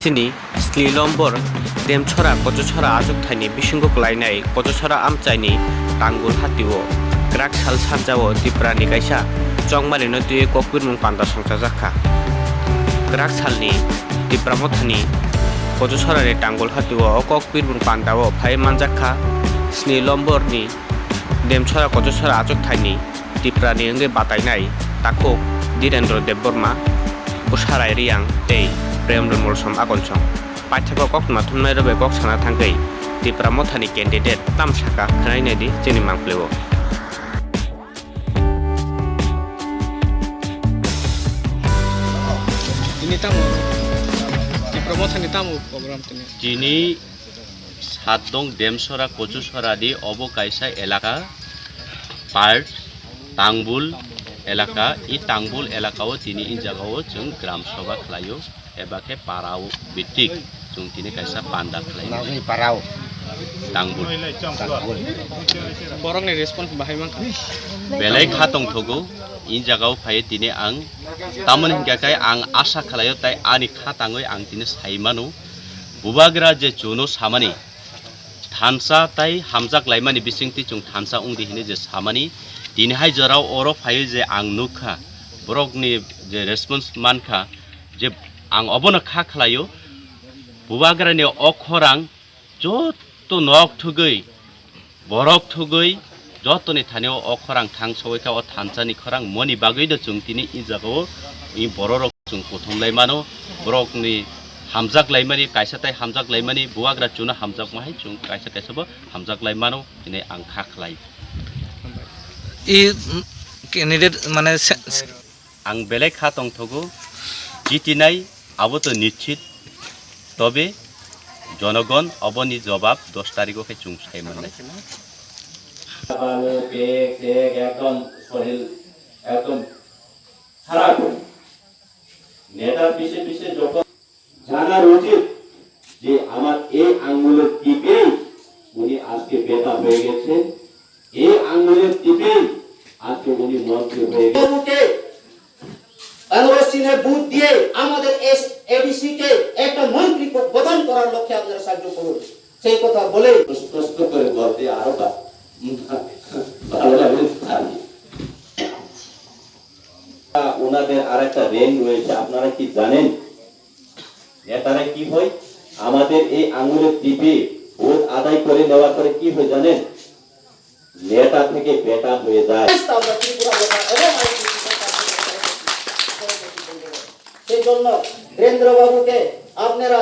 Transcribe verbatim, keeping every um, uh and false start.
Chini Sni Lombor Demchora Kochosora achukthai ni bisingo kwlainai Kochosora amchai ni Tangbul hati o kwrak sal sarja o Tipra ni kaisa chongmari no twiwi kokbirmung panda songchajak kha. Kwrak sal ni Tipra Motha ni Kochosora ni Tangbul hati o o kokbirmung panda o phai manjak kha Sni Lombor ni Demchora Kochosora achukthai ni Tipra ni wngwi batainai takhuk Dhirendra Debbarma, Bwsarai Riang tei Premendra Molsom Akonsong. Paithago koktwma thumnairok bai kok sana thangwi Tipra Mothani candidate tam sakha khwnai naidi chini mangpili o. Tini tamo Tipra Mothani tamo program tini? Tini Satdong Demsora Kochusora di obo kaisa elaka, part Tangbul elaka. I Tangbul elaka o tini i jaga o chwng gram sabha khlaio, eba khe para o bitik chwng tini kaisa panda khlaio. Nagwi parao. Tangbul. Tangbul. Borokni response bahai mankha. Belai kha tongthogo i jaga o phai tini ang, tamoni hinkha khe ang asa khlaio tai ani kha tangwi ang tini sai mano. Bubagra je chuno samani, thansa tai hamjak laimani bisingtwi chwng thansa wngdi hinwi je samani, tini hai jorao oro phaiwi je ang nukha, borokni je response mankha, je ang obono kha khlaio, Bubagrani o khorang joto nok thugwi, borok thugwi, jotoni thani o, o khorang thang sogwi kha, o thansa ni khorang moni bagwi no chwng tini i jaga o i borok rok chwng kuthum lai mano, borok ni hamjak lai mani, kaisa tai hamjak lai mani, Bubagra chuno hamjak ma hai chwng kaisa kaisa bo hamjak lai mano hinwi ang kha khlai. I, mm, candidate mane se-, se- Ang belai kha tongthogo, jitinai abo to nischit, tobe jonogon oboni jobab dos tariko khe chwng sai mannai. Babu, pek, tek, ekdom sohil, ekdom kharap. Neta pise pise jokhon জানার উচিত যে আমার এই আঙ্গুলের টিপেই উনি আজকে বেটা হয়ে গেছেন, এই আঙ্গুলের টিপেই আজকে উনি মন্ত্রী হয়ে গেছেন। বাবুকে, বাংলাদেশ চিহ্নে ভোট দিয়ে আমাদের এস-, এডিসি কে একটা মন্ত্রী প-, প্রদান করার লক্ষ্যে আপনারা সাহায্য করুন। সেই কথা বলেই প্রশস্ত করে বলতে আরো বা-, ভালো লাগে। ওনাদের আরেকটা রেঞ্জ রয়েছে, আপনারা কি জানেন? নেতারা কি হয়? আমাদের এই আঙুলের টিপে ভোট আদায় করে নেওয়ার পরে কি হয় জানেন? নেতা থেকে বেটা হয়ে যায়। সেই জন্য ধীরেন্দ্র বাবুকে আপনারা